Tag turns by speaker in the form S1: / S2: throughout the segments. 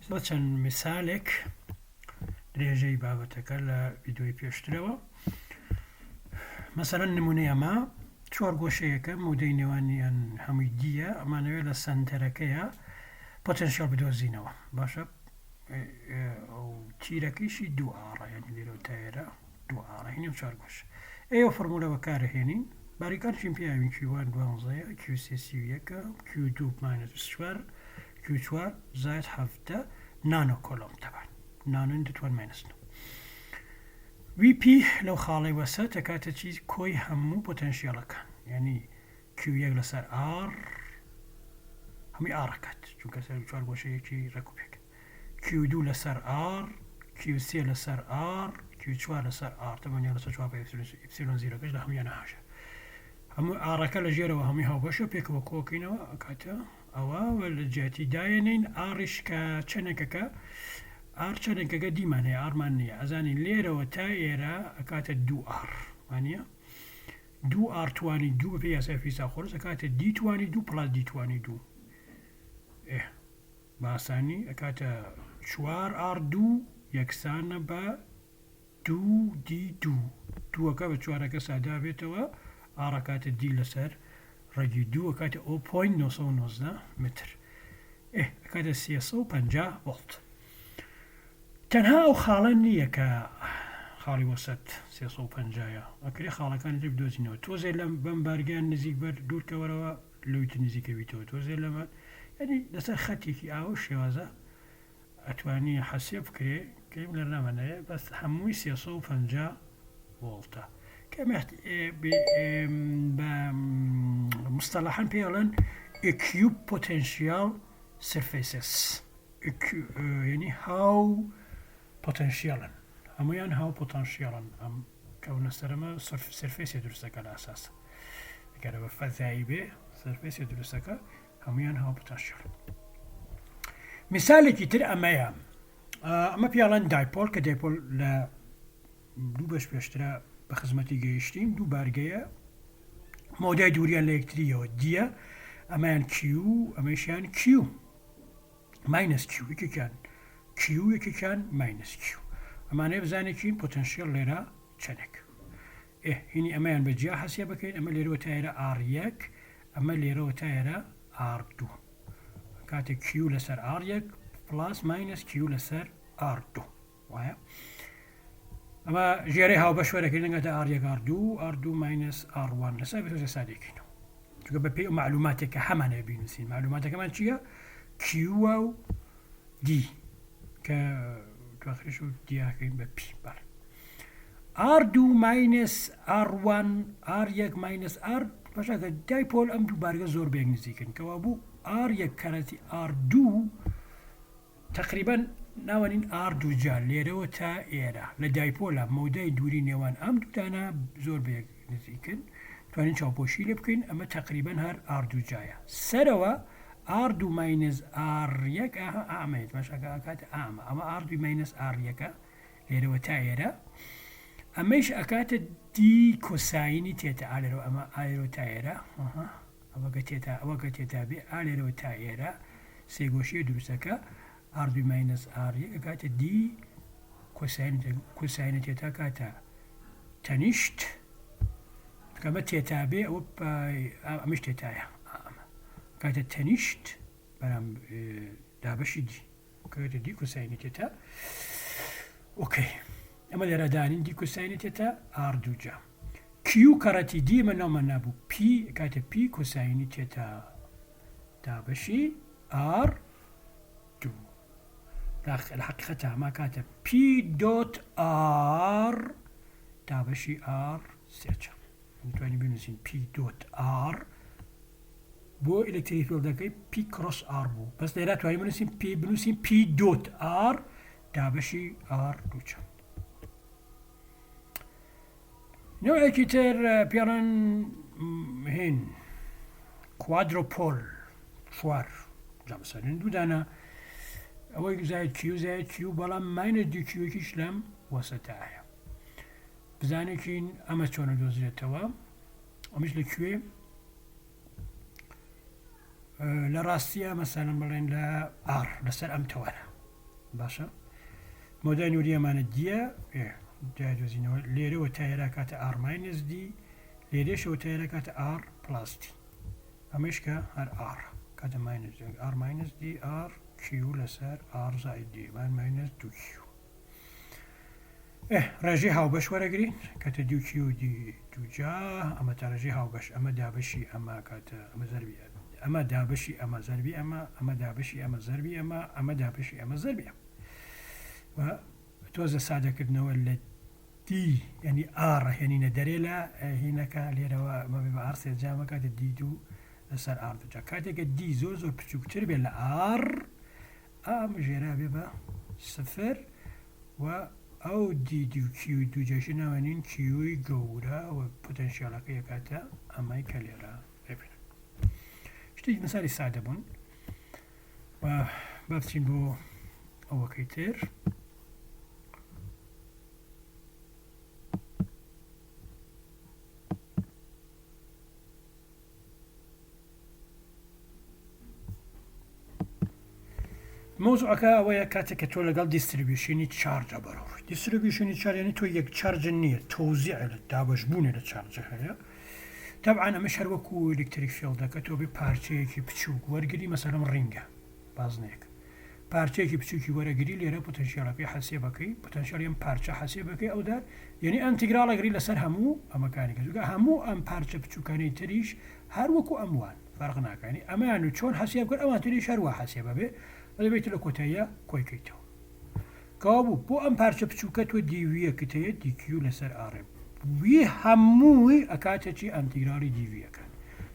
S1: بە چەند میسالێک درێژەی بابەتەکە لە ڤیدیۆی پێشترەوە. مەسەلەن نمونەی ئەمە چوار گۆشەیەکە مەودای نێوانیان هەمووی d یە ئەمانەوێت لە سەنتەرەکەیە potential بدۆزینەوە باشە ئەو تیرەکەیشی دوو r ە یعنی لێرەوە تا ئێرە دوو r ە هینی چوار گۆش ئێوە فۆرمولە بەکارهێنین باریکانشیم پیاوین Q one دوانزەیە Q سێ 31ە Q دوو minus 24 Q چوار زاید 17 nano coulomb تەبان نانۆ دەتوان minus نۆ VP لەو خاڵەی وەسەت ئەکاتە چی کۆی هەموو potential ەکان یعنی Q یەک لەسەر R هەمووی R ئەکات چونکە سەر چوار گۆشەیەکی ڕێک و پێک Q دوو لەسەر R Q سێ لەسەر R Q چوار لەسەر R تەمەنیا لەسەر چوار پای epsilon zero کەش لە هەموویانە هاژە هەموو R ەکە لە ژێرەوە هەمووی هاوبەشە پێکەوە کۆکەینەوە ئەکاتە ئەوە و لە جیاتی دایەنێین R یش کە چەنێکەکە R چەنێکەکە d مان هەیە R مان نییە ئەزانین لێرەوە تا ئێرە ئەکاتە دوو R وانە دوو R توانی دوو بەپێی یاسای فیساخۆرس ئەکاتە d توانی دوو plus d توانی دوو ئێ بە ئاسانی ئەکاتە چوار R دوو یەکسانە بە دوو d دوو دووەکە بە چوارەکە سادا بێتەوە R ئەکاتە d لەسەر ڕەگی دوو ئەکاتە o point 919 متر ئێ ئەکاتە 350 ڤۆڵت. تەنها ئەو خاڵە نییە کە خاڵی وەسەت 350 یە ئەکرێ خاڵەکانی تر بدۆزینەوە تۆزێ لەم بەم بارگەیان نزیک بەر دوورکەوەرەوە لەوی تر نزیکەبیتەوە تۆزێ لەمە یعنی لەسەر خەتێکی ئاوە شێوازە ئەتوانی حەسێب بکرێ کەیم لە نامانەیە بەس هەمووی 350 ڤۆڵتە کە بە مستەڵەحەن پێی ئەڵێن equipotential surfaces یعنی هاو potential ن هەمویان هاو potential ن ئەم کەونە سەرمە surface ێ دروستەکە لە ئەساس ئەگەر بە فەزایی بێ surface ێ دروستەکە هەمویان هاو potential میسالێکی تر ئەمەیە ئەمە پیاڵەن dipole کە dipole لە دوو بەش پێشترە بە خزمەتی گەیشتین دوو بارگەیە مەودای دووریان لە یەکتریەوە d یە ئەمەیان Q ئەمەشیان Q minus Q یەکێکیان Q یەکێکیان minus Q ئەمانەیە بزانێکین potential لێرە چەندێک ئێ هینی ئەمەیان بە جیا حەسیە بکەین ئەمە لێرەوە تا ئێرە R یەک ئەمە لێرەوە تا ئێرە R دوو کاتێک Q لەسەر R یەک plus minus Q لەسەر R دوو وایە ئەمە ژێرەی هاوبەش وەرەکەین نەگاتە R یەک R دوو R دوو minus R one لەسەر بێتۆزە سادەکەینەوە چونکە بە پێی ئەو معلوماتێک کە هەمانەیە بینوسین معلوماتەکەمان چییە Q و d کە دواخرش و دیاکەین بە P بەڵێ R دوو minus R one R یەک minus R بەشەکە dipole ئەم دوو بارگە زۆر بێک نزیکن کەوا بوو R یەک کەرەتی R دوو تەقریبەن ناوەنین R دووجا لێرەوە تا ئێرە لە dipole ە مەودای دووری نێوان ئەم دوو دانە زۆر بەیەک نزیکن توانین چاوپۆشی لێ بکەین ئەمە تەقریبەن هەر R دووجایە سەرەوە R دوو minus R یەک ئاها ئامەیەت باش ئەگە ئەکات ئامە ئەمە R دوو minus R یەکە لێرەوە تا ئێرە ئەمەیش ئەکاتە d cosine ی theta ئالێرەوە ئەمە ئالێرەوە تا ئێرە ئەوە گە theta ئەوە گە theta بێ ئا لێرەوە تا ئێرە سێگۆشیە دروستەکە R دوی minus R یەک ئەکاتە d cosine cosine ی theta کاتە تەنیشت کەمە theta بێ ئەوە ئەمەش theta یە ئەمە کاتە تەنیشت بەرام دابەشی d کەوێتە d cosine ی theta okay ئەمە لێرە دانین d cosine ی theta R دووجا Q کەڕەتی d ئمە ناومان نابوو P کاتە P cosine ی theta دابەشی R دوو لە حقیقەتە ئەمە کاتە P dot R دابەشی R سێچە توانین بنووسین P dot R بۆ electric field ەکەی P cross R بوو بەس لێرە توانین بنووسین P بنووسین P dot R دابەشی R دووچە نەوعێکی تر پێڵێن هین quadrupole چوار جامسەرن دوو دانە ئەوەی زاید Q زاید Q بەڵام minus دوو Q ێکیش لەم وەسەتایە بزانێکین ئەمە چۆنە دۆزرێتەوە ئەمش لە کوێ لە ڕاستیە مەسەلەن بڵێن لە R لەسەر ئەم تەوەرە. باشە مەودای نووری ئەمانە دیە ئێ دایدۆزینەوە لێرەوە تا ئێرە کاتە ئاڕ ماینس دی لێرەشەوە تا ئێرە کاتە ئاڕ پڵاس دی ئەمەش کە هەر ئاڕ کاتە ماینس ئاڕ ماینس دی ئاڕ کیو لەسەر ئاڕ زائید دی مان ماینس دوو کیو ئێ ڕێژەی هاوبەش وەرەگرین کاتە دوو کیو دی دووجا ئەمە تا ڕێژەی هاوبەش ئەمە دابەشی ئەمە کاتە ئەمە زەربی ئەمە دابەشی ئەمە زەربی ئەمە ئەمە دابەشی ئەمە زەربی ئەمە ئەمە دابەشی ئەمە زەربی ئەمە و تۆزە سادەکردنەوە لە دی یعنی ئاڕ هێنینە دەرێ لە هینەکە لێرەوە ئەمە بێ بە ئاڕ سێجامە کاتە دی دوو لەسەر ئاڕ دووجا کاتێکە دی زۆر زۆر بچووکتر بێ لە ئاڕ ئەم ژێرا بێ بە سفر و ئەو دی دوو کیو دوو جاشی ناوێنین کیوی گەورە و پۆتەنسیالەکە یەکاتە ئەمەی کە لێرە ئەبینن شتێکی مثالی سادە بوون و با بچین بۆ ئەوەکەی تر. مەوزوعەکە ئەوەیە کاتێک کە تۆ لەگەڵ دیستریبیوشنی چارجە بەرەوڕووی دیستریبیوشنی چارج یعنی تۆ یەک چارج نییە تەوزیع لە دابەشبوونی لە چارجە هەیە تەبعەن ئەمەش هەر وەکو ئەلکتریک فیڵدەکە تۆ بێ پارچەیەکی بچووک وەرگری مەسەلەن ڕینگە بازنەیەک پارچەیەکی بچووکی وەرەگری لێرە پوتەنشیاڵەکەی حەسێبەکەی پوتەنشیاڵی ئەم پارچە حەسێبەکەی ئەودار یعنی ئەنتیگراڵ ئەگری لەسەر هەموو ئەمەکانی کە چونکە هەموو ئەم پارچە بچووکانەی تریش هەر وەکو ئەم وان فەرق ناکا یعنی ئەمەیان و چۆن حەسێب کرد ئەوان تریش هەر وا حەسێبە بێ بەس بێیت لە کۆتاییا کۆی کەیتەوە کەوابوو بۆ ئەم پارچە بچووکە تۆ دیویەکت هەیە دیکیو لەسەر ئاڕێ وی هەمووی ئەکاتە چی ئەنتیگراڵی دیویەکان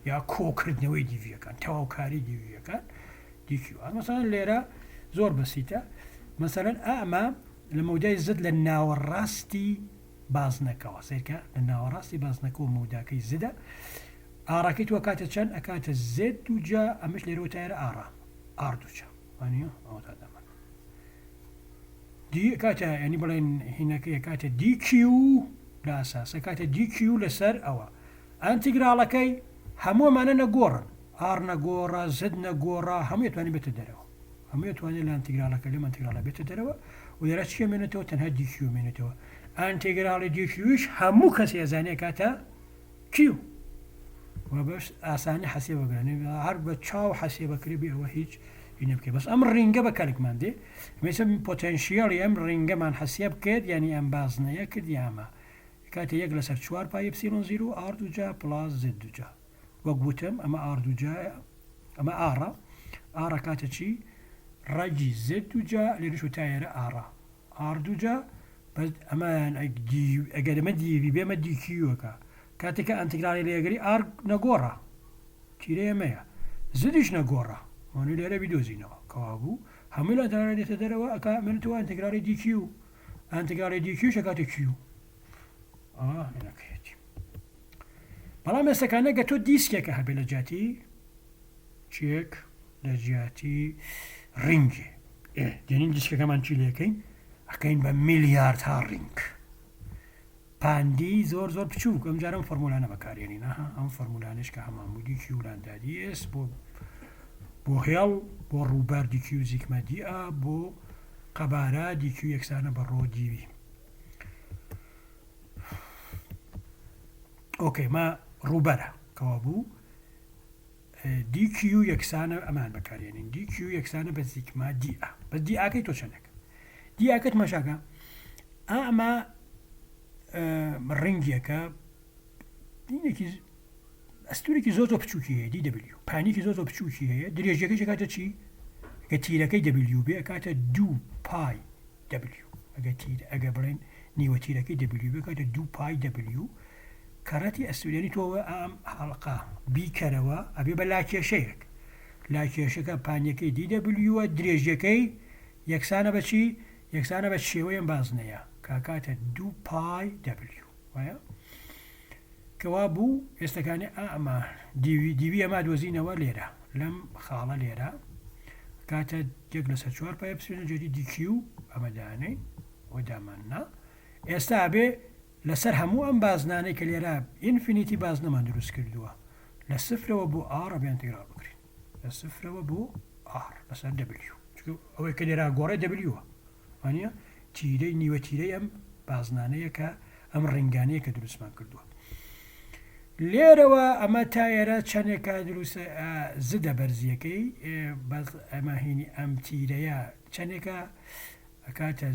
S1: یا کۆکردنەوەی دیویەکان تەواوکاری دیویەکان دیکیو ئا مەسەلەن لێرە زۆر بەسیتە مەسەلەن ئەمە لە مەودای زد لە ناوەڕاستی بازنەکەوە سەیرکە لە ناوەڕاستی بازنەکەوە مەوداکەی زدە ئاڕەکەی تۆ ئەکاتە چەند ئەکاتە زد دووجا ئەمەش لێرەوە تا ئێرە ئاڕە ئاڕ دووجا وانیە ئەوە تا دەمان دی ئەکاتە یعنی بڵێن هینەکەی ئەکاتە دی کیو لە ئەساس ئەکاتە دی کیو لەسەر ئەوە ئەنتیگراڵەکەی هەموو ئەمانە نەگۆڕن ئاڕ نەگۆڕە زد نەگۆڕە هەمووی ئەتوانی بێتە دەرەوە هەمووی ئەتوانێت لە ئەنتیگراڵەکە لەم ئەنتیگراڵە بێتە دەرەوە و لێرە چی ئەمێنێتەوە تەنها دی کیو ئەمێنێتەوە ئەنتیگراڵی دی کیویش هەموو کەسێ ئەزانێ کاتە کیو و بەس ئاسانی حەسێ بەگرن هەر بە چاو حەسێ بەکرێ بێ ئەوە هیچ هینە بکەێت بەس ئەم ڕینگە بە کەلکمان دێ مێسە پۆتەنشیەڵی ئەم ڕینگەمان حەسیە بکرد یعنی ئەم بازنەیە کرد یامە کاتێ یەک لەسەر چوار پای ئێپسیلۆن زیرۆ ئاڕ دووجا پڵاس زێد دووجا وەک وتم ئەمە ئاڕ دووجایە ئەمە ئاڕە ئاڕە کاتە چی ڕەگی زێد دووجا لێرەش و تا ئێرە ئاڕە ئاڕ دووجا بەس ئەمەیان ئەگەر ئەمە دیڤی بێمە دیکیوەکە کاتێک کە ئەنتیگراڵی لێگەری ئاڕ نەگۆڕە تیرەی ئەمەیە زدیش نەگۆڕە وانە لێرە بیدۆزینەوە کەوابوو هەمووی لە ئەنتیگراڵی دێتە دەرەوە ئەکا ئەمێنێتەوە ئەنتیگراڵی دیکیو ئەنتیگراڵی دیکیوش ئەکاتە کیو ئا هێنەکەیەتی بەڵام ئێستەکانە گە تۆ دیسکێکە هەبێ لە جیاتی چێک لە جیاتی ڕینگێ ئێ دێنین دیسکەکەمان چی لەکەین ئەکەین بە میلیارد ها ڕینگ پاندی زۆر زۆر بچووک ئەم جارم فۆرمولانە بەکارێنین ئەها ئەم فۆرمولانش کە هەمان بوو دی کیو لاندا دی ئێس بۆ بۆ هێڵ بۆ ڕووبەر دی کیو زیکمە دی ئا بۆ قەبارە دی کیو یەکسانە بە ڕۆ دیوی ئۆکەی ما ڕووبەرە کەوا بوو دی کیو یەکسانە ئەمان بەکارێنین دی کیو یەکسانە بە زیکما دی ئا بەس دی ئاکەی تۆ چەندێک دی ئاکەت مەشاکە ئەمە ڕنگێکە دینێکی ئەستورێکی زۆر زۆر بچووکی هەیە دی دەبلیو پانێکی زۆر زۆر بچووکی هەیە درێژیەکەی کاتە چی کە تیرەکەی دەبلیو بێ کاتە دوو پای دەبلیو ئەگە تیر ئەگە بڵێن نیوە تیرەکەی دەبلیو بێ کاتە دوو پای دەبلیو کەڕەتی ئەستوریانی تۆ ئەم حەڵقە بیکەرەوە ئەبێ بە لاکێشەیەک لاکێشەکە پانیەکەی دی دەبلیوە درێژیەکەی یەکسانە بە چی یەکسانە بە شێوەی ئەم بازنەیە کاکاتە دوو پای دەبلیو وایە کەوا بوو ئێستەکانی ئا ئەمە دیوی دیوی ئەمە دۆزینەوە لێرە لەم خاڵە لێرە کاتە یەک لەسەر چوار پای ئەپسیلۆن جێتی دیکیو ئەمە دانەین و دامان نا ئێستا ئەبێ لەسەر هەموو ئەم بازنانەی کە لێرە ئینفینیتی بازنەمان دروست کردووە لە سفرەوە بۆ ئاڕ ئەبێ ئەنتیگرال بکرێن لە سفرەوە بۆ ئاڕ لەسەر دەبلیو. چونکە ئەوەی کە لێرە گۆڕێ دەبلیوە وانە تیرەی نیوە تیرەی ئەم بازنانەیە کە ئەم ڕنگانەیە کە دروستمان کردووە لێرەوە ئەمە تا ئێرە چەندێکە دروستە زدە بەرزیەکەی بەس ئەمە هینی ئەم تیرەیە چەندێکە ئەکاتە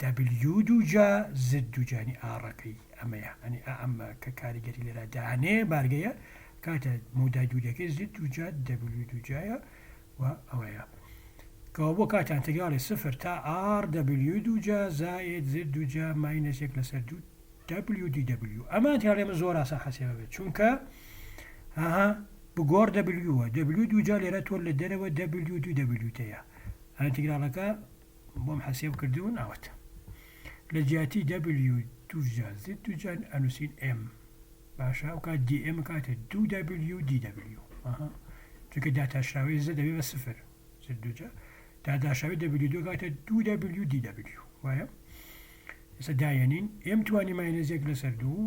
S1: دەبلیو دووجا زد دووجانی ئاڕەکەی ئەمەیە ئەنی ئەمە کە کاریگەری لێرە دانێ بارگەیە کاتە مەودای دووریەکەی زد دووجا دەبلیو دووجایە و ئەوەیە کەوا بۆ کاتە ئەنتگراڵی سفر تا ئاڕ دەبلیو دووجا زائد زد دووجا ماینەس یەک لەسەر دوو دەبلیو دی دەبلیو ئەمە ئەنتگراڵی ئەمە زۆر ئاسان حەسێبە بێت چونکە ئەها بگۆڕ دەبلیوە دەبلیو دووجا لێرە تۆ لە دەرەوە دەبلیو دوو دەبلیو تەیە ئەنتیگراڵەکە بۆم حەسێب کردوون ئەوەتە لە جیاتی دەبلیو دووجا زد دووجا ئەنووسین ئێم باشە ئەو کات دی ئێم کاتە دوو دەبلیو دی دەبلیو ئەها چونکە داتاشراوەی زد دەبێ بە سفر زد دووجا داداشاوی دەبلیو دوو کاتە دوو دەبلیو دی دەبلیو وایە ئێستا دایەنین ئێم توانی ماینەس یەک لەسەر دوو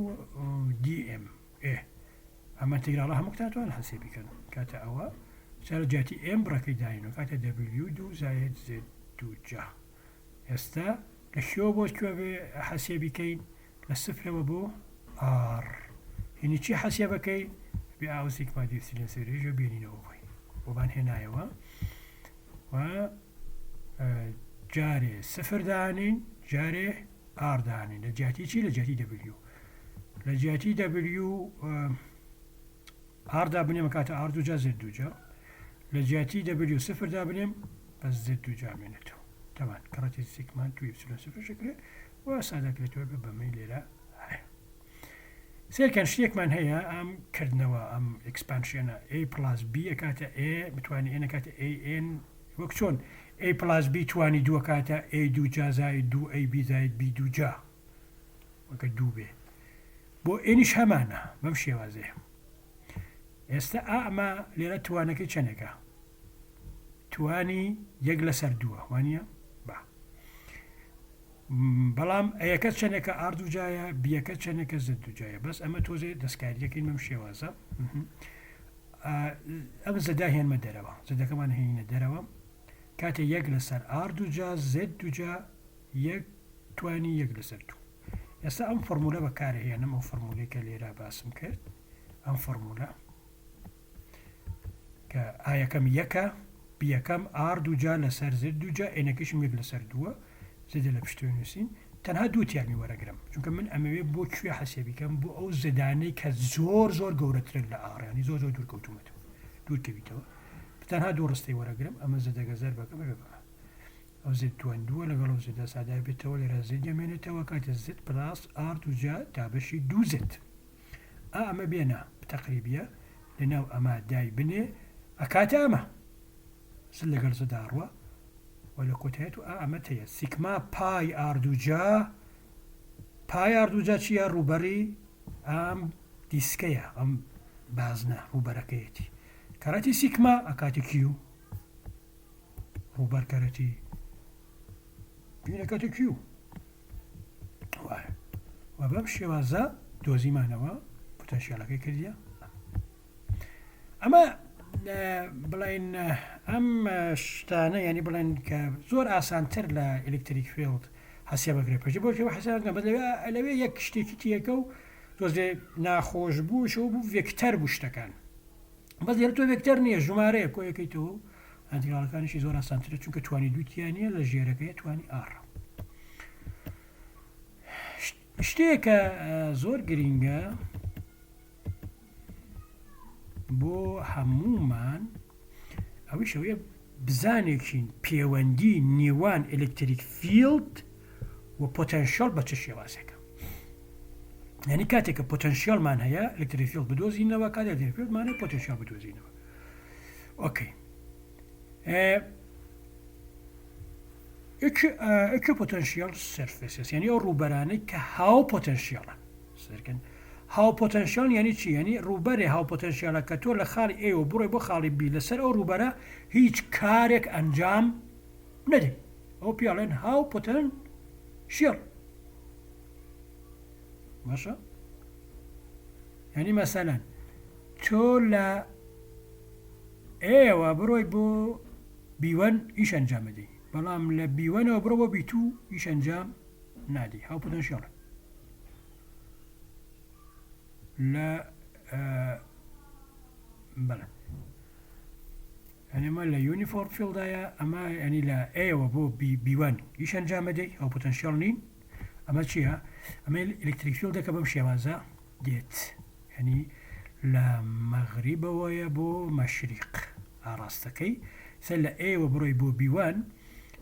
S1: دی ئێم ئێ ئەمە ئینتیگراڵە هەموو تاتوان حەسێبی کەن کاتە ئەوە سەر جیاتی ئێم بڕەکەی داینەوە کاتە دەبلیو دوو زاید زد دوو جا ئێستا لە کوێوە بۆ کوێ بێ حەسێبی کەین لە سفرەوە بۆ ئاڕ هینی چی حەسێبەکەی بێ ئاو سیگما دی ئیپسیلۆن سفریش بێنینەوە بۆی بۆمان هێنایەوە و جارێ سفر دانین جارێ ئاڕ دانین لە جیاتی چی لە جیاتی دەبلیو لە جیاتی دەبلیو ئاڕ دابنێم کاتە ئاڕ دووجا زێد دووجا لە جیاتی دەبلیو سفر دابنێم بەس زێد دووجا مێنێتەوە تەمان کەڕەتی سیگما دوو ئیپسیلۆن سفر شکرێ و سادەکرێتەوە بە بەمەی لێرە هەیە سێرکەن شتێکمان هەیە ئەم کردنەوە ئەم ئێکسپانشێنە A پلاس B ئەکاتە A بتوانێت N ئەکاتە A N وەک چۆن A پلاس B توانی دوو ئەکاتە A دوو جا زائد دوو A B زائد B دوو جا وەکە دوو بێ بۆ ئێنیش هەمانە بەم شێوازەیە ئێستا ئا ئەمە لێرە توانەکەی چەندێکە توانی یەک لەسەر دووە وانە با بەڵام ئەیەکە چەندێکە ئار دووجایە بیەکە چەندێکە زد دووجایە بەس ئەمە تۆزێ دەستکاریەکەین بەم شێوازە ئەم زەدا هێنمە دەرەوە زەدەکەمان هێنینە دەرەوە کاتێ یەک لەسەر ئار دووجا زد دووجا یەک توانی یەک لەسەر دوو ئێستا ئەم فۆرمولە بەکارهێنم ئەو فۆرمولەی کە لێرە باسم کرد ئەم فۆرمولە کە ئایەکەم یەکە بیەکەم ئار دووجا لەسەر زد دووجا ئێنەکەشم یەک لەسەر دووە زدە لە پشتەوەی نووسین تەنها دوو تیامی وەرەگرم چونکە من ئەمەوێ بۆ کوێ حەسێبی کەم بۆ ئەو زدانەی کە زۆر زۆر گەورەترن لە ئاڕیانی زۆر زۆر دوور کەوتومەتەوە دوور کەویتەوە تەنها دوو ڕستەی وەرەگرم ئەمە زدەگە زەربەکەم بێ بەمە ئەو زد توان دووە لەگەڵ ئەو زدە سادا بێتەوە لێرە زد دەمێنێتەوە کاتە زد پلاس ئار دووجا دابەشی دوو زد ئا ئەمە بێنە تەقریبیە لەناو ئەمە دای بنێ ئەکاتە ئەمە زد لەگەڵ زد ئاڕوە و لە کۆتایەت و ئا ئەمە تەیە سیکما پای ئار دووجا پای ئار دووجا چییە ڕووبەڕی ئەم دیسکەیە ئەم بازنە ڕووبەرەکەیەتی کەڕەتی سیکما ئەکاتە کیو ڕووبەر کەرەتی بینەکەتە کیو وایە و بەم شێوازە دۆزیمانەوە پتەنشیالەکەی کردیە ئەمە بڵین ئەم شتانە ینی بڵێن کە زۆر ئاسانتر لە ئەلکتریک فیلد حەسێ بەگرێ پێش بۆ حەسێ لەوێ یەک شتێکی تیەکە و تۆزێ ناخۆش بوو شەو بوو ڤێکتەر بوو شتەکان بەس لێرە تۆ ڤێکتەر نییە ژمارەیە کۆیەکەیتەوە و ئەنتیگراڵەکانیشی زۆر ئاسانترە چونکە توانی دوو تیا نییە لە ژێرەکەی توانی ئاڕ شتێکە زۆر گرینگە بۆ هەمومان ئەویش ئەوەیە بزانێکین پێوەندی نێوان ئەلکتریک فیلد و پۆتەنشیاڵ بە چ شێوازێکە یعنی کاتێک کە پۆتەنشیاڵمان هەیە ئەلکتریک فیلد بدۆزینەوە کاتێک ئەلکتریک فیلدمان هەیە پۆتەنشیاڵ بدۆزینەوە ئۆکەی ئەکوێ پۆتەنشیاڵ سەرفێسس یعنی ئەو ڕووبەرانەی کە هاو پۆتەنشیاڵە سەرکەن هاو پۆتەنشیاڵ یعنی چی یعنی ڕووبەرێ هاو پۆتەنشیاڵە کە تۆ لە خاڵی ئێوە بڕۆی بۆ خاڵی بی لەسەر ئەو ڕووبەرە هیچ کارێک ئەنجام نەدەی ئەو پیاڵێن هاو پۆتەنشیاڵ باشە یعنی مەسەلەن تۆ لە ئێوە بڕۆی بۆ B one ئیش ئەنجام ئەدەی بەڵام لە B one ەوە بڕۆ بۆ B two ئیش ئەنجام نادەی هاو پۆتەنشیاڵن لە بەڵێ ئەمە لە uniform field دایە ئەمە ینی لە A ەوە بۆ B one ئیش ئەنجامەدەی هاو پۆتەنشیاڵ نین ئەمە چییە؟ ئەمە electric field ەکە بەم شێوازە دێت یعنی لە مەغریبەوەیە بۆ مەشریق ئاڕاستەکەی سەر لە A ەوە بڕۆی بۆ B one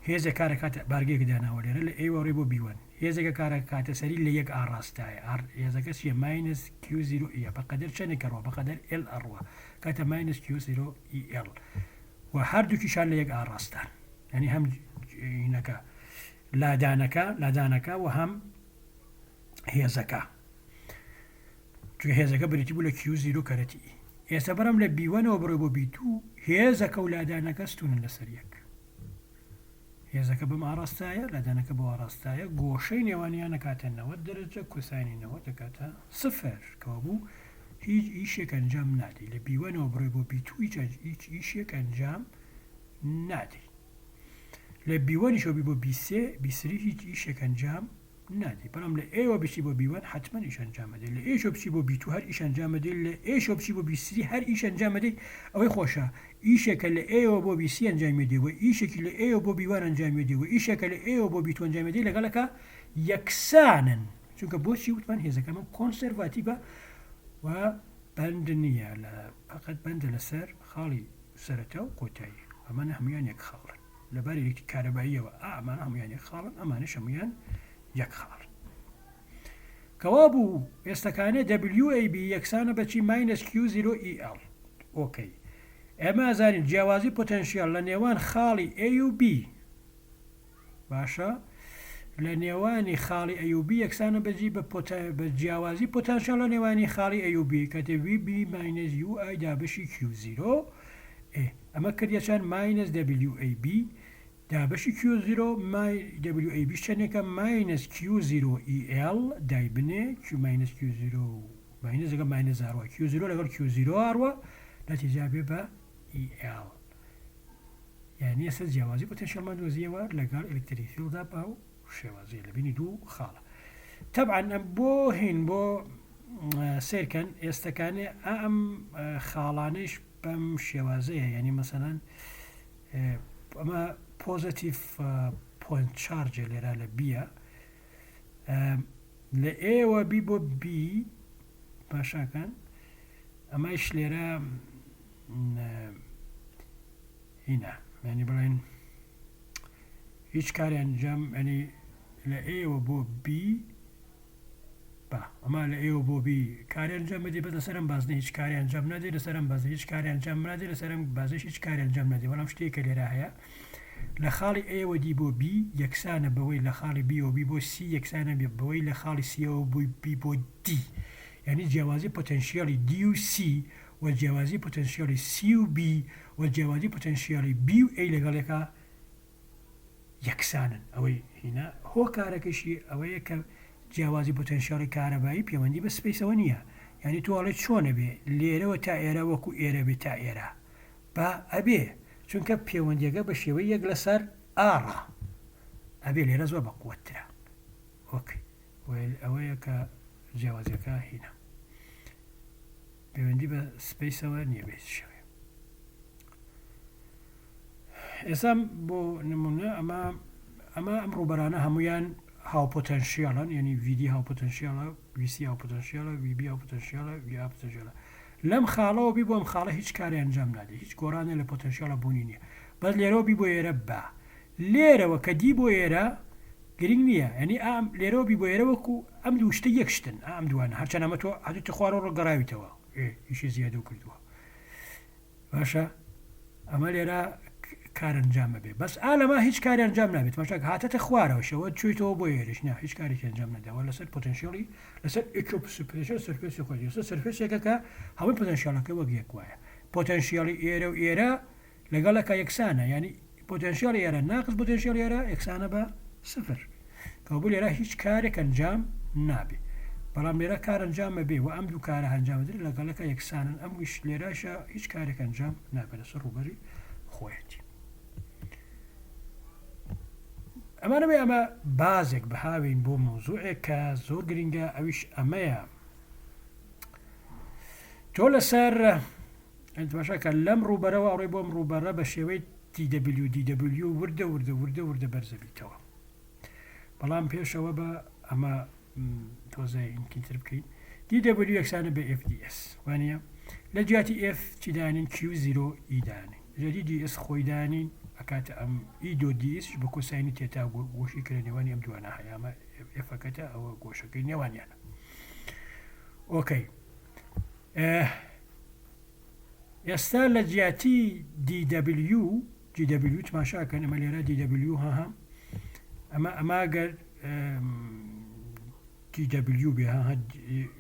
S1: هێزە کارەکاتە بارگەیەک داناوە لێرە لە A ەوە ڕێ بۆ B one هێزێکە کارەکاتە سەری لە یەک ئاڕاستایە ئار هێزەکە چیە minus Q zero E یە بەقەدەر چەنێک ئەڕوا بەقەدەر L ئەڕوا کاتە minus Q zero E L و هەردووکیشان لە یەک ئاڕاستان یعنی هەم هینەکە لادانەکە لادانەکە و هەم هێزەکە چونکە هێزەکە بریتی بوو لە Q zero کەرەتی E ئێستا بەرم لە B one ەوە بڕۆی بۆ B two هێزەکە و لادانەکە ستونن لەسەر یەک هێزەکە بەم ئاڕاستایە لادانەکە بۆ ئاڕاستایە گۆشەی نێوانیان دەکاتە 90 دەرەجە cosine ی 90 دەکاتە سفر کەوابوو هیچ ئیشێک ئەنجام نادەی لە B one ەوە بڕۆی بۆ B two هیچ هیچ ئیشێک ئەنجام نادەی لە B one یشەوە بی بۆ B سێ B three هیچ ئیشێک ئەنجام نادەی بەڵام لە A ەوە بچی بۆ B one حتمما ئیش ئەنجام ئەدەی لە A شەوە بچی بۆ B two هەر ئیش ئەنجام ئەدەی لە A شەوە بچی بۆ B three هەر ئیش ئەنجام ئەدەی ئەوەی خۆشە ئیشێکە لە A ەوە بۆ B سێ ئەنجامی دێ و ئیشێکی لە A ەوە بۆ B one ئەنجامی دێ و ئیشێکە لە A ەوە بۆ B two ئەنجامی دێ لەگەڵەکە یەکسانن چونکە بۆچی وتمان هێزەکەمان conservative ە و بەند نییە لە فقط بەندە لەسەر خاڵی سەرەتا و کۆتایی ئەمانە هەمویان یەک خاڵن لە باری ئەلکتریکی کارەباییەوە ئا ئەمانە هەمویان یەک خاڵن ئەمانەش هەمویان یەک خاڵن کەوابوو ئێستەکانێ WAB یەکسانە بە چی minus Q0EL okay ئێمە ئەزانین جیاوازی پۆتەنشیال لە نێوان خاڵی A و B باشە لە نێوانی خاڵی A و B یەکسانە بە جی بە پۆتە بە جیاوازی پۆتانسیال لە نێوانی خاڵی A و B کاتێ VB minus UI دابەشی Q0 ئێ ئەمە کردیە چەند minus WAB دابەشی Q0 مای WAB چەندێکە minus Q0 EL دایبنێ Q minus Q0 minus لەگەڵ minus ئەڕوا Q0 لەگەڵ Q0 ئەڕوا نەتیجا بێ بە EL یانی ئێستا جیاوازی پۆتێنشیاڵمان دۆزیەوە لەگەڵ electric field دا بەو شێوازەیە لە بینی دوو خاڵە تەبعەن ئەم بۆ هین بۆ سێرکەن ئێستەکانێ ئەم خاڵانەیش بەم شێوازەیە یعنی مەسەلەن ئەمە positive point charge ە لێرە لە B یە لە A ەوە بی بۆ B پاشاکان ئەمەش لێرە هینا یانی بڵێن هیچ کاری ئەنجام ینی لە A ەوە بۆ B با ئەمە لە A ەوە بۆ B کاری ئەنجام بدەی بەس لەسەرم بازنە هیچ کاری ئەنجام نادەی لەسەرم بازنە هیچ کاری ئەنجام نادەی لەسەرم بازش هیچ کاری ئەنجام نادەی بەڵام شتێک کە لێرە هەیە لە خاڵی A ەوە دی بۆ B یەکسانە بەوەی لە خاڵی B ەوە بی بۆ C یەکسانە بەوەی لە خاڵی C ەوە بووی بی بۆ D یعنی جیاوازی پۆتەنشیەلی D و C و جیاوازی پۆتەنسیەلی C و B و جیاوازی پۆتەنسیەلی B و A لەگەڵ یەکا یەکسانن. ئەوەی هینا هۆکارەکەشی ئەوەیە کە جیاوازی پۆتەنسیەلی کارەبایی پەیوەندی بە space ەوە نییە. یانی تۆ ئەڵێ چۆن ئەبێ لێرەوە تا ئێرە وەکو ئێرە بێ تا ئێرە؟ با ئەبێ چونکە پەیوەندیەکە بە شێوەی یەک لەسەر R ە ئەبێ لێرە زۆر بە قوەتترە. okay ئەوەیە کە جیاوازیەکە هینا. پەیوەندی بە space ەوە نییە بە هیچ شێوەیە ئێستا بۆ نمونە ئەمە ئەمە ئەم ڕووبەرانە هەمویان هاوپۆتەنشیالن یعنی VD هاوپۆتەنشیالە VC هاوپۆتەنشیالە VB هاوپۆتەنشیالە VA پۆتەنشیالە لەم خاڵەوە بی بۆ ئەم خاڵە هیچ کاری ئەنجام نادێ هیچ گۆڕانێ لە پۆتەنشیالە بوونی نییە بەس لێرەوە بی بۆ ئێرە با لێرەوە کە دی بۆ ئێرە گرنگ نییە یانی ئا لێرەوە بی بۆ ئێرە وەکو ئەم دوو شتە یەک شتن ئا ئەم دووانە هەرچەند ئەمە تۆ هاتوویتە خوارەوە ڕۆ گەڕاویتەوە ئێ ئیشی زیادەو کردووە باشە ئەمە لێرە کار ئەنجام بێ بەس ئا لەمە هیچ کاری ئەنجام نابێت ماشا هاتەتە خوارەوە شەوە چویتەوە بۆ ئێرش نا هیچ کارێکی ئەنجام نەداوە لەسەر پۆتەنشیڵی لەسەر ئیکۆپسپرێشن surface ی خۆی لەسەر surface ێکە کە هەمووی پۆتەنشیڵەکە وەک یەک وایە پۆتەنشیڵی ئێرە و ئێرە لەگەڵەکە یەکسانە یانی پۆتێنشیاڵی ئێرە ناقس پۆتێنشیاڵی ئێرە یەکسانە بە سفر کەوابوو لێرە هیچ کارێک ئەنجام نابێ بەڵام لێرە کار ئەنجام ئەبێ و ئەم دوو کارە ئەنجام بدرێت لەگەڵەکە یەکسانن ئەم ویش لێرەشە هیچ کارێک ئەنجام نابێت لەسەر ڕووبەری خۆیەتی. ئەمانەوەی ئەمە بازێک بهاوێین بۆ مەوزوعێک کە زۆر گرنگە ئەویش ئەمەیە تۆ لەسەر تماشاکە لەم ڕووبەرەوە ئەڕۆی بۆم ڕووبەرە بە شێوەی TW DW وردە وردە وردە وردە بەرزەبیتەوە بەڵام پێشەوە بە ئەمە تۆزێ ئیمکینتر بکەین DW یەکسانە بە FDS وانە لە جیاتی F چی دانین Q0 E دانین لە جیاتی DS خۆی دانین ئەکاتە ئەم E dot DS بە cosine ی theta گۆشی کە لە نێوانی ئەم دوانە هەیە ئەمە F ەکەتە ئەوە گۆشەکەی نێوانیانە okay ئێستا لە جیاتی DW DW تماشاکەن ئەمە لێرە DW هەها ئەمە ئەمە گەر DW بێ ها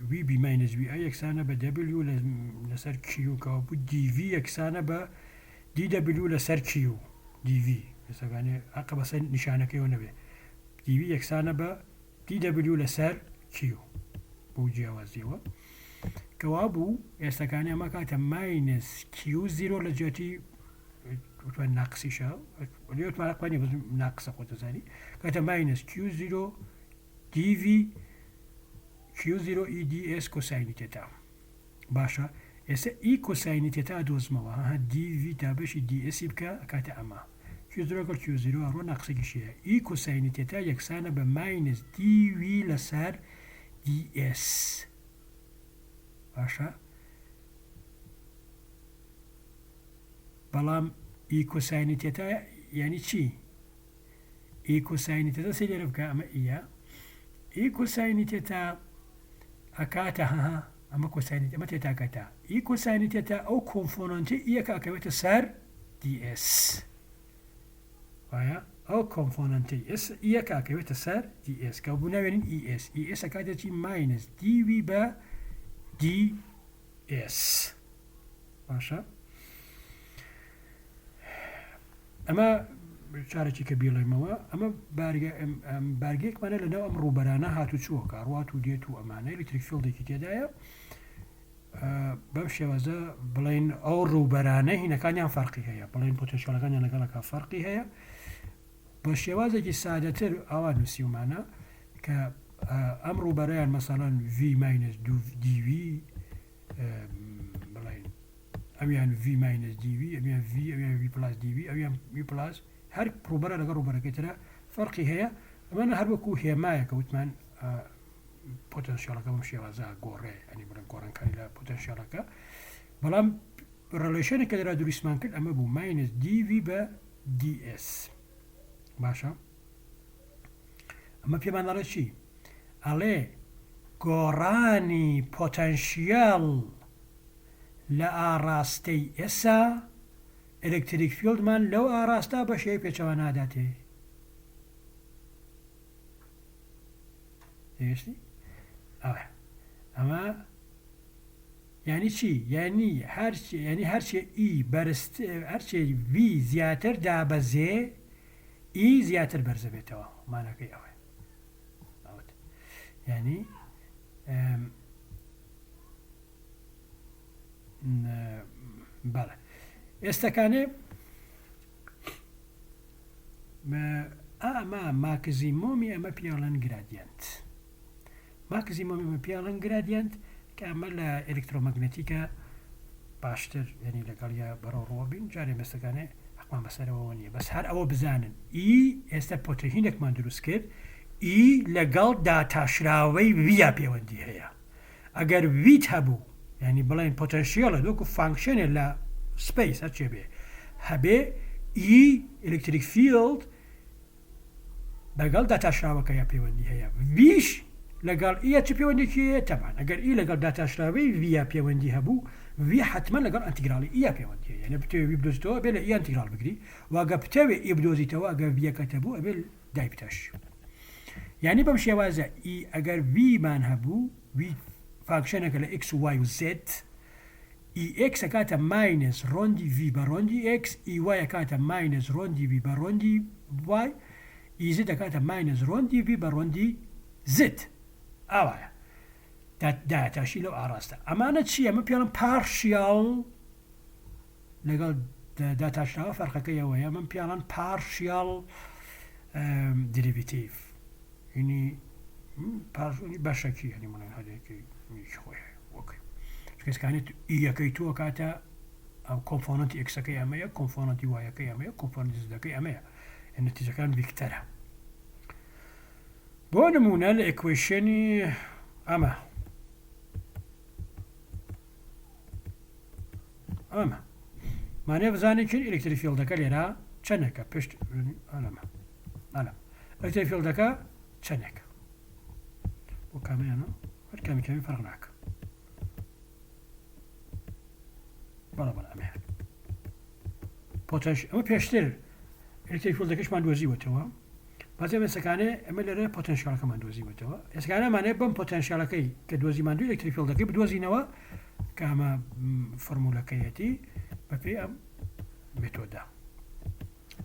S1: VB minus VI یەکسانە بە W لەسەر Q کەەوە بوو DV یەکسانە بە DW لەسەر Q DV ئێستاکانێ ئەقە بەسەر نیشانەکەیەوە نەبێ DV یەکسانە بە DW لەسەر Q بەو جیاوازیەوە کەوابوو ئێستاکانی ئەمە کاتە minus Q zero لە جیاتی وتمان ناقسیشە وتمان قوانی ناقسە خۆ دەزانی کاتە minus Q zero DV Q zero E DS cosine ی theta باشە ئێستا E cosine ی theta دۆزمەوە ها DV تابەشی DS ی بکە ئەکاتە ئەمە Q zero گەڵ Q zero ئەڕۆ ناقسێکیش هەیە E cosine ی theta یەکسانە بە minus DV لەسەر DS باشە بەڵام E cosine ی theta یعنی چی؟ E cosine ی theta سەیری لێرە بکە ئەمە E یە E cosine ی theta ئەکاتە هەها ئەمە cosine ی ئەمە theta کەتە E cosine ی theta ئەو component ی E یەکە ئەکەوێتە سەر DS وایە ئەو component ی ئێس E یەکە ئەکەوێتە سەر DS کە بوو ناوێنین E S E S ئەکاتە چی minus DV بە DS باشە ئەمە چارەکی کە بیڵێمەوە ئەمە بارگە بارگەیەکمانە لەناو ئەم ڕووبەرانە هاتوچووە کە ڕوات و دێت و ئەمانە electric field ێکی تێدایە بەم شێوازە بڵێن ئەو ڕووبەرانە هینەکانیان فەرقی هەیە بڵێن پۆتنسیالەکانیان لەگەڵەکە فەرقی هەیە بە شێوازێکی سادەتر ئاوا نووسیومانە کە ئەم ڕووبەرەیان مەسەڵەن V minus DV بڵێن ئەمیان V minus DV ئەمیان V ئەمیان V plus DV ئەویان V plus هەر ڕووبەرە لەگەڵ ڕووبەرەکەی ترە فەرقی هەیە ئەمانە هەر وەکو هێمایەکە وتمان پۆتەنسیالەکە بەم شێوازە گۆڕێ ئەنی بڵێن گۆڕانکاری لە پۆتەنسیالەکە بەڵام relation ە کە لەرا دروستمان کرد ئەمە بوو minus DV بە DS باشە ئەمە پێمان دەڵێ چی ئەڵێ گۆڕانی پۆتەنسیال لە ئاڕاستەی S ا electric field مان لەو ئاڕاستە بە شێوەی پێچەوانە ئەداتێ. تێگەشتی؟ ئەوە ئەمە یعنی چی؟ یعنی هەر یعنی هەرچێ E بەرز هەرچێ V زیاتر دابەزێ E زیاتر بەرزەبێتەوە ماناکەی ئەوەیە ئەوەت یعنی بەڵێ ئێستەکانێ ئەمە maximum ی ئەمە پیاڵەن gradient maximum ی ئەمە پیاڵەن gradient کە ئەمە لە ئەلکترۆمەگنەتیکە باشتر یعنی لەگەڵ یا بەرەو ڕووە بین جارێ مەستەکانێ حەقمان بەسەرەوە نییە بەس هەر ئەوە بزانن E ئێستا پۆتەهینێکمان دروست کرد E لەگەڵ داتاشراوەی V یا پەیوەندی هەیە ئەگەر V ت هەبوو یانی بڵێن پۆتەنشیەڵت وەکو function ێ لە space هەرچێ بێ هەبێ E electric field لەگەڵ داتاشراوەکەیا پەیوەندی هەیە V ش لەگەڵ E یە چ پەیوەندێکی هەیە تەبان ئەگەر E لەگەڵ داتاشراوەی V یا پەیوەندی هەبوو V حتمما لەگەڵ ئەنتیگراڵی E یا پەیوەندی هەیە یعنی بتەوێ V بدۆزیتەوە ئەبێ لە E ئەنتیگراڵ بگری و ئەگە بتەوێ E بدۆزیتەوە ئەگەر V یەکەت هەبوو ئەبێ دایبتاشی یانی بەم شێوازە E ئەگەر V مان هەبوو V function ێکە لە ئێکس و وای و زێد E X ئەکاتە minus ڕۆندی V بە ڕۆندی X E Y ئەکاتە minus ڕۆندی V بە ڕۆندی Y E Z ئەکاتە minus ڕۆندی V بە ڕۆندی Z ئاوایە داتاشی لەو ئاراستە ئەمانە چییە من پێڵم partial لەگەڵ داتاشراوە فەرقەکەی ئەوەیە من پێڵەن partial. derivative ینی پاش بەشەکی هەنی بڵێن هەرێکی خۆی هەیە okay چکەسکانێت یەکەی تۆ کاتە ئەو component ی x ەکەی ئەمەیە component ی y ەکەی ئەمەیە component ی z ەکەی ئەمەیە نەتیجەکان vector ە بۆ نمونە لە equation ی ئەمە ئەمە مانێ بزانین چین electric field ەکە لێرە چەندێکە پشت ئەلەمە ئەلە electric field ەکە چەندێکە بۆ کامیانە هەر کامی کامی فەرق ناکە بەڵێ بەڵێ ئەمەیان potential ئەمە پێشتر electric field ەکەشمان دۆزیوەتەوە بەس ئێمە ئێسەکانێ ئەمە لێرە potential ەکەمان دۆزیوەتەوە ئێسکانەمانێ بەم potential ەکەی کە دۆزیمان دوو electric field ەکەی بدۆزینەوە کە ئەمە فۆرمولەکەیەتی بەپێی ئەم method ە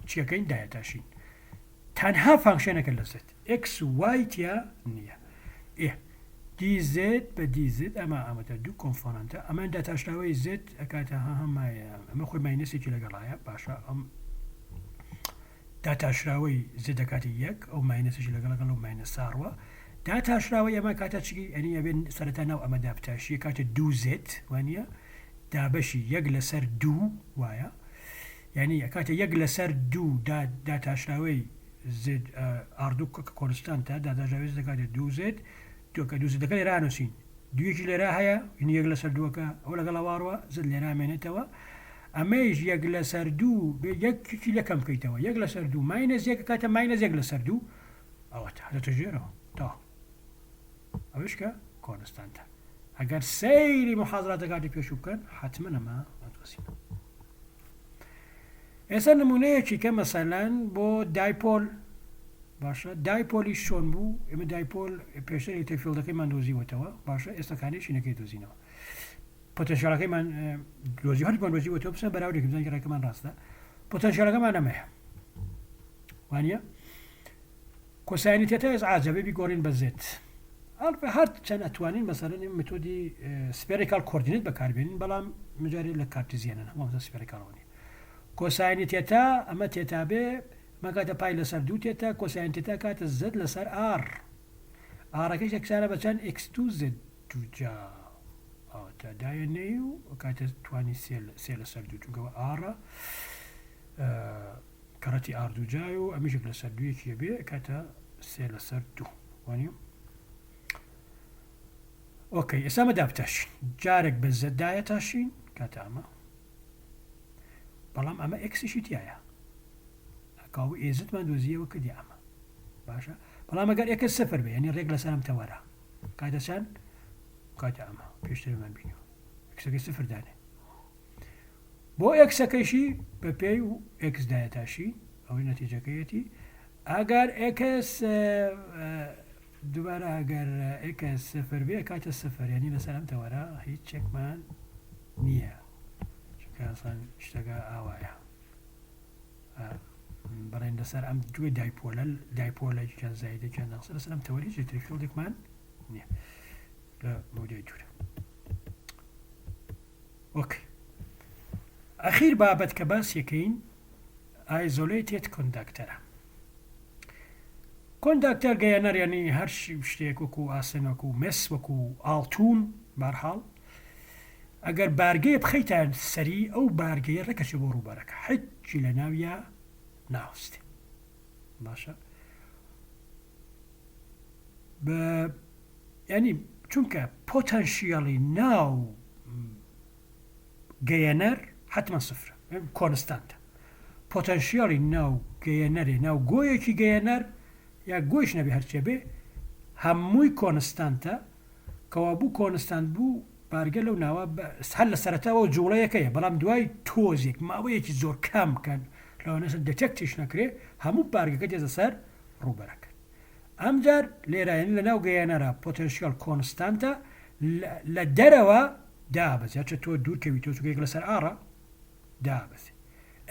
S1: چیەکەین دایەتاشین تەنها function ەکە لە z x و y تیا نییە ئێ dz بە dz ئەمە ئەمەتە دوو component ە ئەمان داتاشراوەی z ئەکاتە ها هەمایە ئەمە خۆی minus ێکی لەگەڵایە باشە ئەم داتاشراوەی z دەکاتە یەک ئەو minus ێکی لەگەڵ لەگەڵ ئەو minus ە ڕوا داتاشراوەی ئەمە کاتە چی ئەنی ئەبێن سەرەتا ناو ئەمە دابتاشیە کاتە دوو z وانە دابەشی یەک لەسەر دوو وایە یانی ئەکاتە یەک لەسەر دوو دا داتاشراوەی z r دوو کە constant ە داتاشراوەی z دەکاتە دوو z دوو کە دوو z ەکە لێرە ئەنووسین دوویەکی لێرە هەیە یعنی یەک لەسەر دووەکە ئەو لەگەڵ ئەوە ڕوا z لێرە ئەمێنێتەوە ئەمەیش یەک لەسەر دوو بێ یەکێکی لە کەم بکەیتەوە یەک لەسەر دوو minus یەک ئەکاتە minus یەک لەسەر دوو ئەوەتا دەتە ژێرەوە تەواو ئەوەیش کە constant ە ئەگەر سەیری محازراتەکانی پێشوو بکەن حتمما ئەمە ئەدۆزینەوە ئێستا نمونەیەکی کە مەسەلەن بۆ dipole باشە dipole یش چۆن بوو ئێمە dipole پێشتر electric field ەکەیمان دۆزیوەتەوە باشە ئێستا کانێشینەکەی دۆزینەوە potential ەکەیمان دۆزی هەردوومان دۆزیوەتەوە بچنە بەراوردێک بزانین ڕێکەمان ڕاستە potential ەکەمان ئەمەیە وانە cosine ی theta ئێزعاجە بێ بیگۆڕین بە z هەر چەند ئەتوانین مەسەلەن ئێمە method ی spherical coordinate بەکاربێنین بەڵام مجارێ لە Cartesian ن هەموو spherical ەوە نیە cosine ی theta ئەمە theta بێ مەکاتە pi لەسەر دوو theta cosine ی theta کاتە z لەسەر r r ەکەش یەکسانە بە چەند x دوو z دووجا ئەوەتا دایەنێی و کاتە توانی سێ لەسەر دوو چونکەوە r ە کەڕەتی r دووجای و ئەمیشێک لەسەر دوویەکی ئەبێ ئەکاتە سێ لەسەر دوو وانیە okay ئێستا ئەمە دابتاشین جارێک بە z دایە تاشین کاتە ئەمە بەڵام ئەمە x یشی تایە ئەکاو A z مان دۆزیەوە کردی ئەمە باشە بەڵام ئەگەر x سفر بێ یعنی ڕێک لەسەرم تەوەرە کاتە چەند کاتە ئەمە پێشترمان بینیوە x ەکەی سفر دانێ بۆ x ەکەیشی بە پێی و x دایەتاشی ئەوەی نەتیجەکەیەتی ئەگەر x دووبارە ئەگەر x سفر بێ کاتە سفر یعنی لەسەر ئەم تەوەرە هیچ چێکمان نییە چونکە ئاسان شتەکە ئاوایە بڵێن لەسەر ئەم دوێ dipole ە dipole ە چەند زایدە چەند نەقسە لەسەر ئەم تەوەری electric field ێکمان نییە لە مەودای دوورە okay ئەخیر بابەت کە باسیەکەین isolated conductor ە conductor گەیەنەر یعنی هەر شتێک وەکو ئاسن وەکو مس وەکو ئاڵتون بارحاڵ ئەگەر بارگەیە بخەیتە سەری ئەو بارگەیە ڕێکەچێ بۆ ڕووبەرەکە حچی لە ناویە ناوەستێ باشە بە یانی چونکە potential ی ناو گەیەنەر حتمما سفرە constant ە potential ی ناو گەیەنەرێ ناو گۆیەکی گەیەنەر یا گۆیش نەبێ هەرچێ بێ هەمووی constant ە کەوابوو constant بوو بارگە لەو ناوە هەر لە سەرەتاوە جوڵەیەکەیە بەڵام دوای تۆزێک ماوەیەکی زۆر کەم کەن لەوانەشە detect یش نەکرێ هەموو بارگەکە دێتە سەر ڕووبەرەکە ئەمجار لێرە یانی لەناو گەیەنەرا potential constant ە لە دەرەوە دابەزێ هەرچە تۆ دوور کەویتەوە چونکە یەک لەسەر r ە دابەزێ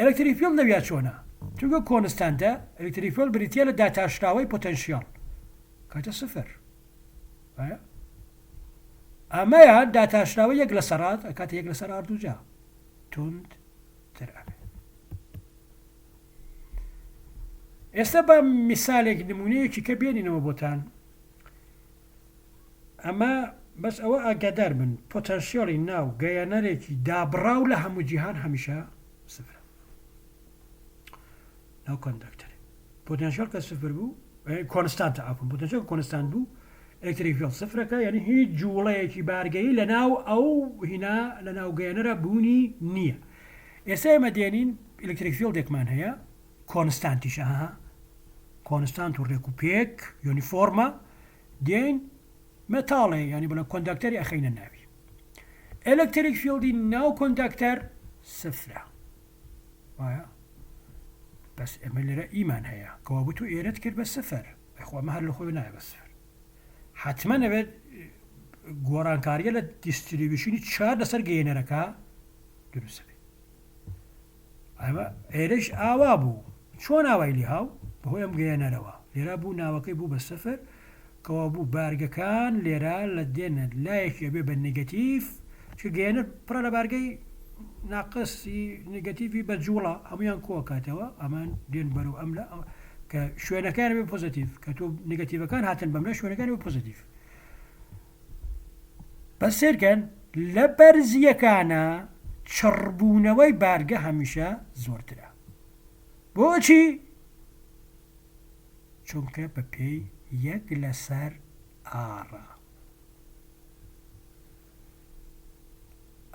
S1: electric field لەویا چۆنە چونکە constant ە electric field بریتە لە داتاشراوەی potential کاتە سفر وایە ئەمەیان داتاشراوە یەک لەسەر r کاتە یەک لەسەر r دووجا توند تر ئەبێ. ئێستا با میسالێک نمونەیەکی کە بێنینەوە بۆتان ئەمە بەس ئەوە ئاگادار بن پۆتەنسیۆڵی ناو گەیەنەرێکی دابڕاو لە هەموو جیهان هەمیشە سفرە ناو conductor پۆتەنسیۆل کە سفر بوو constant ە عەفوەن پۆتەنسیۆل constant بوو electric field سفرەکە یعنی هیچ جوڵەیەکی بارگەیی لە ناو ئەو هینا لە ناو گەیەنەرە بوونی نییە ئێستا ئێمە دێنین electric field ێکمان هەیە constant یشە ها constant و ڕێک و پێک uniform ە دێین metal ێ یانی بڵێ conductor ی ئەخەینە ناوی electric field ی ناو conductor سفرە وایە بەس ئێمە لێرە E مان هەیە کەوا بوو تۆ ئێرەت کرد بە سفر ئەخوا ئەمە هەر لە خۆی نایە بە سفر حتمما نەبێت گۆڕانکاریە لە distribution ی چار لەسەر گەیەنەرەکە دروست بێت ئەمە ئێرەش ئاوا بوو چۆن ئاوای لێ هاو بەهۆی ئەم گەیەنەرەوە لێرە بوو ناوەکەی بوو بە سفر کەوا بوو بارگەکان لێرە لە دێنە لایەکی ئەبێ بە negative چونکە گەیەنەر پڕە لە بارگەی ناقسی negative ی بە جوڵە هەمویان کۆکاتەوە ئەمان دێن بەرەو ئەم لە کە شوێنەکان بێ positive کە تۆ negative ەکان هاتن بەملە شوێنەکان بێ positive بەس سەیرکەن لە بەرزییەکانا چڕبوونەوەی بارگە هەمیشە زۆرترە. بۆچی؟ چونکە بە پێی یەک لەسەر R ە.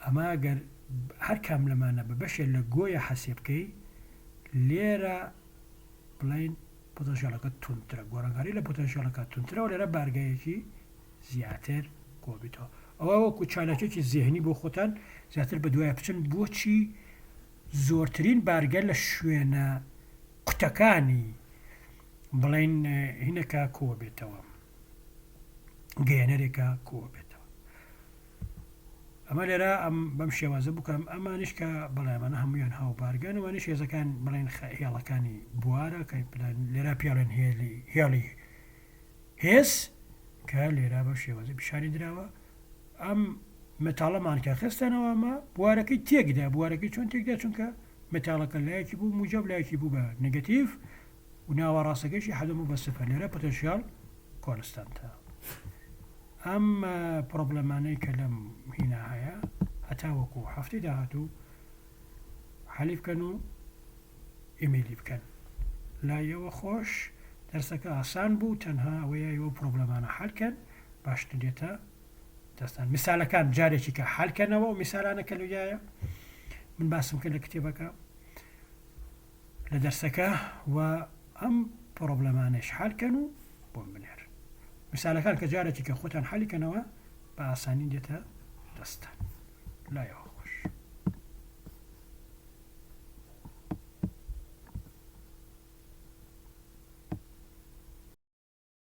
S1: ئەمە گەر هەر کام لەمانە بە بەشێ لە گۆیە حەسێ بکەی لێرە بڵێین پۆتەنسیاڵەکە توندترە، گۆڕانکاری لە پۆتەنسیاڵەکە توندترە و لێرە بارگەیەکی زیاتر کۆبیتەوە. ئەوە وەکو چالاکیەکی زێهنی بۆ خۆتان زیاتر بەدوایە بچن بۆچی زۆرترین بارگە لە شوێنە قوتەکانی بڵێن هینەکە کۆبێتەوە گەیەنەرێکە کۆبێتەوە. ئەمە لێرە ئەم بەم شێوازە بوو کە ئەمانیش کە بەڵێ ئەمانە هەموویان هاوبارگەن ئەوانیش هێزەکان بڵێن هێڵەکانی بوارە کە لێرە پێڵێن هێلی هێڵی هێز کە لێرە بەم شێوازە پیشانی دراوە ئەم metal ەمان کە خستەنەوە ئەمە بوارەکەی تێکدا بوارەکەی چۆن تێکدا چونکە metal ەکە لایەکی بوو موجب لایەکی بوو بە negative و ناوە ڕاستەکەشی حەدەم بوو بە سفر لێرە potential constant ە ئەم problem انەی کە لەم هینا هەیە هەتاوەکو هەفتەی داهاتوو حەلی بکەن و ئیمەیلی بکەن لایەوە خۆش دەرسەکە ئاسان بوو تەنها ئەوەیە ئێوە problem انە حەل کەن باشتر دێتە دەستان میسالەکان جارێکی کە حەل کەنەوە و میسالانە کە لەویایە من باسم کرد لە کتێبەکە لە دەرسەکە و ئەم problem انەش حەل کەن و بۆم بنێرن میسالەکان کە جارێکی کە خۆتان حەلی کەنەوە بە ئاسانی دێتە دەستان لایەوە.